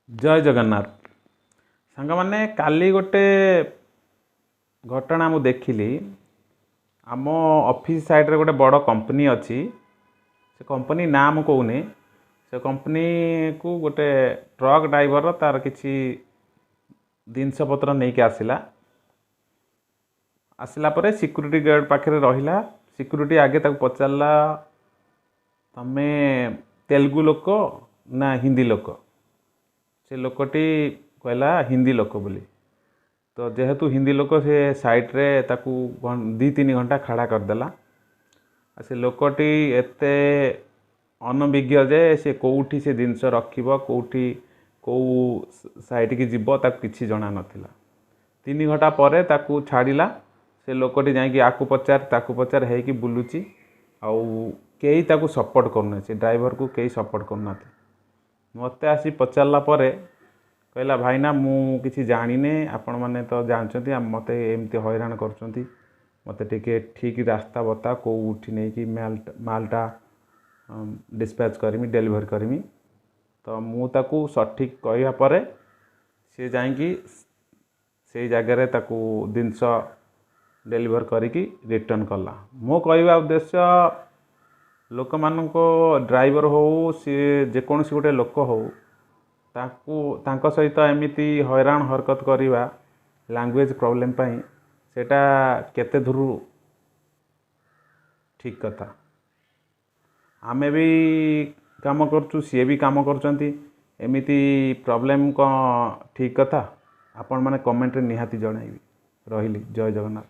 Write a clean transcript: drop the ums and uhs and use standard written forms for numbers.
ଜୟ ଜଗନ୍ନାଥ ସାଙ୍ଗମାନେ। କାଲି ଗୋଟେ ଘଟଣା ମୁଁ ଦେଖିଲି। ଆମ ଅଫିସ୍ ସାଇଡ଼୍ରେ ଗୋଟେ ବଡ଼ କମ୍ପାନୀ ଅଛି। ସେ କମ୍ପାନୀ ନାଁ ମୁଁ କହୁନି। ସେ କମ୍ପାନୀକୁ ଗୋଟେ ଟ୍ରକ୍ ଡ୍ରାଇଭର ତାର କିଛି ଜିନିଷପତ୍ର ନେଇକି ଆସିଲା। ଆସିଲା ପରେ ସିକ୍ୟୁରିଟି ଗାର୍ଡ଼ ପାଖରେ ରହିଲା। ସିକ୍ୟୁରିଟି ଆଗେ ତାକୁ ପଚାରିଲା, ତମେ ତେଲୁଗୁ ଲୋକ ନା ହିନ୍ଦୀ ଲୋକ? ସେ ଲୋକଟି କହିଲା ହିନ୍ଦୀ ଲୋକ ବୋଲି। ତ ଯେହେତୁ ହିନ୍ଦୀ ଲୋକ, ସେ ସାଇଡ଼୍ରେ ତାକୁ 2-3 ଘଣ୍ଟା ଖାଡ଼ା କରିଦେଲା। ଆଉ ସେ ଲୋକଟି ଏତେ ଅନଭିଜ୍ଞ ଯେ ସେ କେଉଁଠି ସେ ଜିନିଷ ରଖିବ, କେଉଁଠି କେଉଁ ସାଇଡ଼୍କି ଯିବ, ତାକୁ କିଛି ଜଣା ନଥିଲା। 3 ଘଣ୍ଟା ପରେ ତାକୁ ଛାଡ଼ିଲା। ସେ ଲୋକଟି ଯାଇକି ଆକୁ ପଚାର ତାକୁ ପଚାର ହେଇକି ବୁଲୁଛି, ଆଉ କେହି ତାକୁ ସପୋର୍ଟ କରୁନାହାନ୍ତି। ସେ ଡ୍ରାଇଭରକୁ କେହି ସପୋର୍ଟ କରୁନାହାନ୍ତି। ମୋତେ ଆସି ପଚାରିଲା ପରେ କହିଲା, ଭାଇନା, ମୁଁ କିଛି ଜାଣିନି, ଆପଣମାନେ ତ ଜାଣିଛନ୍ତି, ମୋତେ ଏମିତି ହଇରାଣ କରୁଛନ୍ତି, ମୋତେ ଟିକେ ଠିକ୍ ରାସ୍ତା ବତା, କେଉଁଠି ନେଇକି ମାଲଟା ଡିସ୍ପ୍ୟାଚ୍ କରିମି, ଡେଲିଭରି କରିମି। ତ ମୁଁ ତାକୁ ସଠିକ୍ କହିବା ପରେ ସିଏ ଯାଇକି ସେଇ ଜାଗାରେ ତାକୁ ଜିନିଷ ଡେଲିଭର୍ କରିକି ରିଟର୍ଣ୍ଣ କଲା। ମୋ କହିବା ଉଦ୍ଦେଶ୍ୟ, ଲୋକମାନଙ୍କ ଡ୍ରାଇଭର ହଉ, ସିଏ ଯେକୌଣସି ଗୋଟେ ଲୋକ ହଉ, ତାଙ୍କୁ ତାଙ୍କ ସହିତ ଏମିତି ହଇରାଣ ହରକତ କରିବା ଲାଙ୍ଗୁଏଜ୍ ପ୍ରୋବ୍ଲେମ୍ ପାଇଁ, ସେଇଟା କେତେ ଦୂର ଠିକ୍ କଥା? ଆମେ ବି କାମ କରୁଛୁ, ସିଏ ବି କାମ କରୁଛନ୍ତି, ଏମିତି ପ୍ରୋବ୍ଲେମ୍ କ'ଣ ଠିକ୍ କଥା? ଆପଣମାନେ କମେଣ୍ଟରେ ନିହାତି ଜଣାଇବେ। ରହିଲି, ଜୟ ଜଗନ୍ନାଥ।